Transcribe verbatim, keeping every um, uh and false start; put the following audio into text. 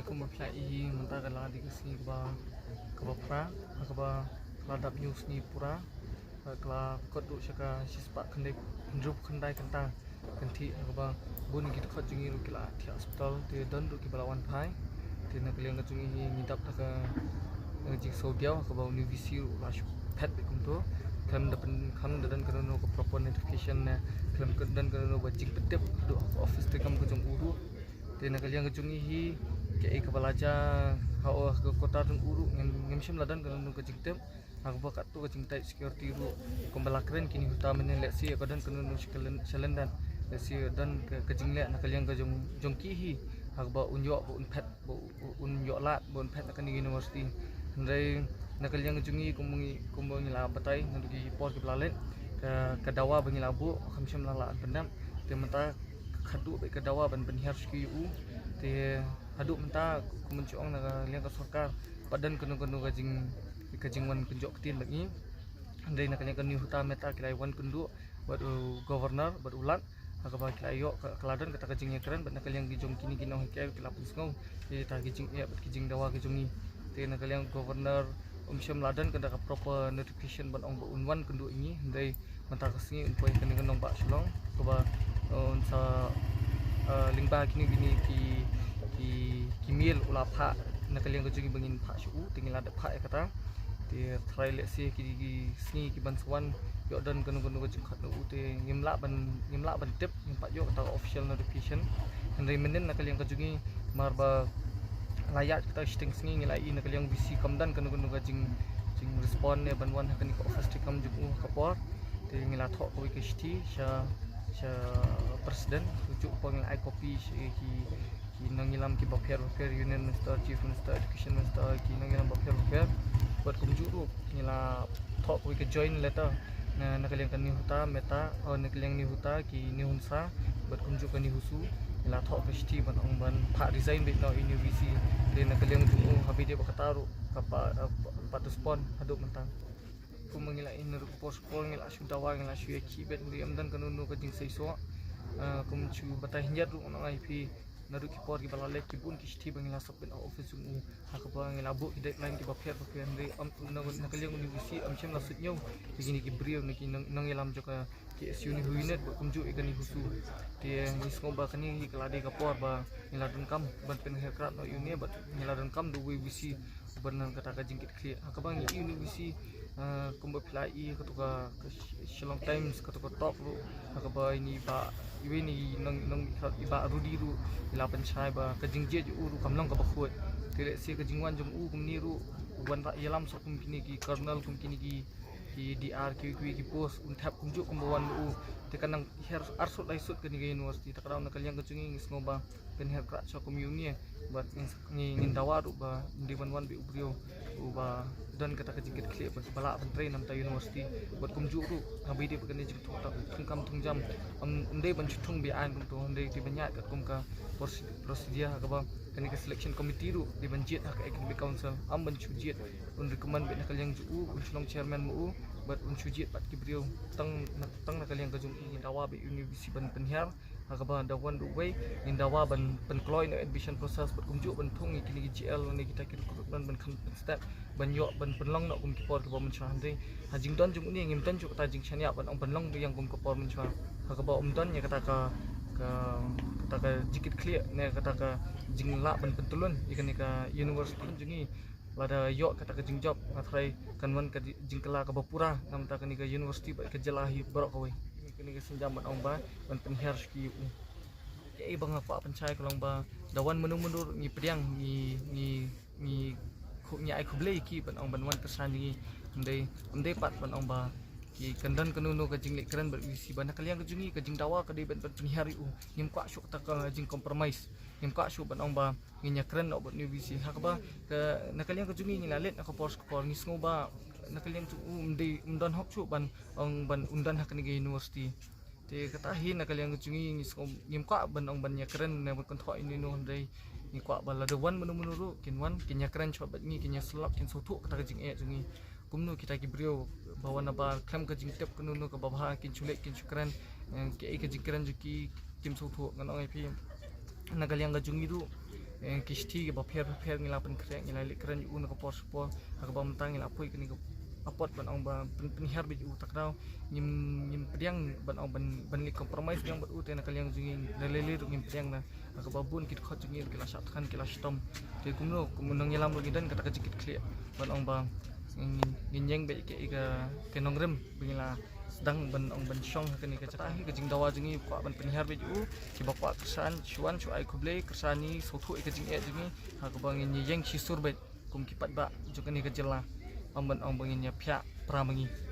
Kumba phi la ïohi mynta ka la dei ka sngi kaba, kaba phra, kaba la dap hynñiew sngi pura. Ka la kot duh sha ka shispah khyndai, hynriew khyndai kynta kynthih, kaba bun ki dkhot jong ngi ruh ki la thiah hospital, te don ruh kiba la wan phai. Te na ka liang ka jong ngi hi ngi dap da ka, ka jingsngewdiaw kaba une u VC ruh la shu phet beit kumto. Khlem da pyn, khlem da don kano kano ka proper notification ne khlem da don kano kano ba jingpyntip haduh office treikam ka jong u ruh. Te na ka liang ka jong ngi hi, kaei kaba la jia ha u, ha ka kota jong u ruh ngim, ngim shym la don kano kano ka jingtip. Ha kaba katto ka jingtight security ruh kumba la kren kine hota mynne, lehse ka don kano kano sha lyndet, sha lyndet, lehse don ka, ka jingleh na ka liang ka jong, jong ki hi, ha kaba un ïoh ba un phet, ba u-, un ïoh lad ba un phet na kane ka university. Hynrei na ka liang ka jong ngi kumba ngi, kumba ngi la batai naduh ki por kiba la leit, ka, ka dawa ba ngi la buh kam shym la lah ban pyndep. Te mynta ka khadduh beit ka dawa ban pynhiar shuki ïa u. Te haduh mynta kumba ngi ong na ka liang ka sorkar pat don kano kano ka jing, ka jingwan kynjoh ktien bad ngi. Hynrei na ka liang kane hota mynta ki la wan kynduh bad u governor bad u Lat, ha kaba ki la ïoh ka, ka la don kata ka jingïakren bad na ka liang ki jong kine ki nonghikai ki la pynsngew ïa kata ki jingeh bad ki jingdawa ki jong ngi. Te na ka liang governor um shym la don kata ka proper notification ban ong ba un wan kynduh ïa ngi. Hynrei mynta ka sngi un poi kane ka nongbah Shillong kaba, uh, un sa, uh, lyngba kine, kine ki, ki, ki mail u la phah na ka liang ka jong ngi ba ngin phah sha u, te ngi la dep phah ïa kata. Te tharai lehse ki, ki sngi ki ban sa wan ïoh don kano kano ka jingkhot na u, te ngim lah ban, ngim lah ban tip, ngim pat ïoh kata ka official notification. Hynrei mynnin na ka liang ka jong ngi, mar ba la ïaid kata shiteng sngi ngi la ïohi na ka liang VC kam don kano kano ka jing, jingrespond ne ban wan ha kane ka office treikam jong u ha ka por. Te ngi la thoh kawei ka shithi sha, sha president, kumjuh pat ngi la ai copy sha ki, ki nongïalam kiba pher bapher, Union Minister, Chief Minister, Education Minister, ki nongïalam bapher bapher. Bad kumjuh ruh ngi la thoh kawei ka joint letter na, na ka liang kane hota mynta, oh, na ka liang ne hota kine hunsa bad kumjuh kane husu. Ngi la thoh ka shithi ban ong ban phah resign beit noh ïa une u VC. Te na ka liang jong u haba ïadei bad kata ruh ka pa, eh, pat respond haduh mynta. Kumba ngi la ïohi naduh ka por sha ka por ngi la shu dawa, ngi la shu ïakhih beit, hynrei ym don kano kano ka jingseisoh. Ah, kum shu batai hynñiat ruh ngan ong ïa phi, naduh ki por kiba la leit ki bun ki shithi ba ngi la sop beit ha office jong u, ha kaba ngi la buh ki deadline kiba pher bapher, hynrei ym, na, na ka liang une u VC ym shym la suidñiew ïa kine ki briew ne ki nong, nongïalam jong ka KSU Nehu Unit bad kumjuh ïa kane husu. Te ngi sngew ba kane hi ka la dei ka por ba ngi la donkam ban pynhiar krad noh ïa une bad ngi la donkam da uwei u VC uba don kata ka jingkitkhlieh. Ha kaba ngi ïohi une u VC, eh, kumba phi la ïohi kato ka, ka Sh-, Shillong Times, kato ka talk ruh, ha kaba ine i bah, iwei ine i nong, nong, i bah Rudy ruh i la pynshai ba ka jingjied jong u ruh kam long kaba khuid. Te lehse ka jingwan jong u kumne ruh, u wan ïalam sha kum kine ki colonel, kum kine ki, ki DR, kiwei kiwei ki post, un thep kumjuh kumba wan u. Te kan nang hiar arsut laisut kane ka university. Te ka daw na ka liang ka jong ngi ngi sngew ba pynhiar krad sha kum ïa une. Bad ngi, ngi, ngin dawa ruh ba ym dei ban wan beit u briew uba don kata ka jingkitkhlieh bad ba lah ban trei na bynta university. Bad kumjuh ruh haba ïadei bad kane jingthung, thungkam thungjam, ym, ym dei ban shu thung be-aiñ kumto, hynrei dei ban ïaid katkum ka proce-, procedure ha kaba kane ka selection committee ruh dei ban jied ha ka academic council, ym ban shu jied un recommend beit na ka liang jong u, un shu long chairman ma u, bad un shu jied pat ki briew tang na, tang na ka liang ka jong u. Ngin dawa beit ïa une u VC ban pynhiar, ha kaba da wan da uwei, ngin dawa ban pynkloi na admission process bad kumjuh ban thung ïa kine ki GL ne kita ki recruitment ban kham pynstet ban ïoh ban pynlong noh kum ki por kiba mynshuwa, hynrei ha jingdon jong une ngim don shuh kata jingshaniah ban ong ban long biang kum ka por mynshuwa. Ha kaba ym don ïa kata ka, ka, kata ka jingkitkhlieh ne kata ka jinglah ban pyntylun ïa kane ka university jong ngi. Lada ïoh kata ka jingjop nga tharai kan wan ka ji-, jingkylla kaba pura na bynta kane ka university bad ka jylla hi baroh kawei. Kane ka sienjam ban ong ba ban pynhiar shuki ïa u. Kaei ba nga kwah pynshai ka long ba da wan mano mano ruh ngi pdiang, ngi, ngi, ngi khu-, ngi ai khublei ïa ki ban ong ban wan kyrshan ïa ngi. Ym dei, ym dei pat ban ong ba ki kan don kano kano ka jingleh kren bad u VC ba na ka liang ka jong ngi ka jingdawa ka dei ban, ban pynhiar ïa u. Ngim kwah shuh kata ka jingcompromise. Ngim kwah shuh ban ong ba ngin ïakren noh bad une u VC. Ha kaba ka, na ka liang ka jong ngi ngi la leit na ka por sha ka por, ngi sngew ba na ka liang jong u ym dei, ym don hok shuh ban ong ban un don ha kane ka university. Te kata hi na ka liang ka jong ngi ngi sngew ngim kwah ban ong ban ïakren ne ban kynthoh ïano ïano, hynrei ngi kwah ba lada wan mano mano ruh kin wan kin ïakren shuwa bad ngi, kin ïasyllok, kin sngewthuh kata ka jingeh jong ngi. Kumno kita ki briew ba wan nabar khlem ka jingtip kano kano kaba bha kin shu leit kin shu kren, eh, kaei ka jingkren jong ki kim sngewthuh. Ngan ong ïa phi na ka liang ka jong ngi ruh eh, ki shithi kiba pher pher ngi la pynkhreh, ngi la leh kren ïa u na ka por sha ka por, ha kaba mynta ngi la poi kane ka apot ban ong ba pyn pynhiar beit ïa u. Ta ka daw ngim ngim pdiang ban ong ban ban leh compromise biang bad u, te na ka liang jong ngi na lei lei ruh ngim pdiang, na ha kaba bun ki dkhot jong ngi ki la shah thngan, ki la shitom. Te kumno kum u nongïalam ruh ngi don kata ka jingkitkhlieh ban ong ba ngin ngin ïeng beit ïa ka, ïa ka nongrim ba ngi la sdang ban ong ban shong ha kane ka jaka. Hi ka jingdawa jong ngi kwah ban pynhiar beit ïa u, kiba kwah kyrshan shu wan shu ai khublei, kyrshan ïa ngi, sngewthuh ïa ka jingeh jong ngi, ha kaba ngin ïeng shisur beit kum ki paidbah jong kane ka jylla, ym ban ong ba ngin ïa phiah pra ma ngi.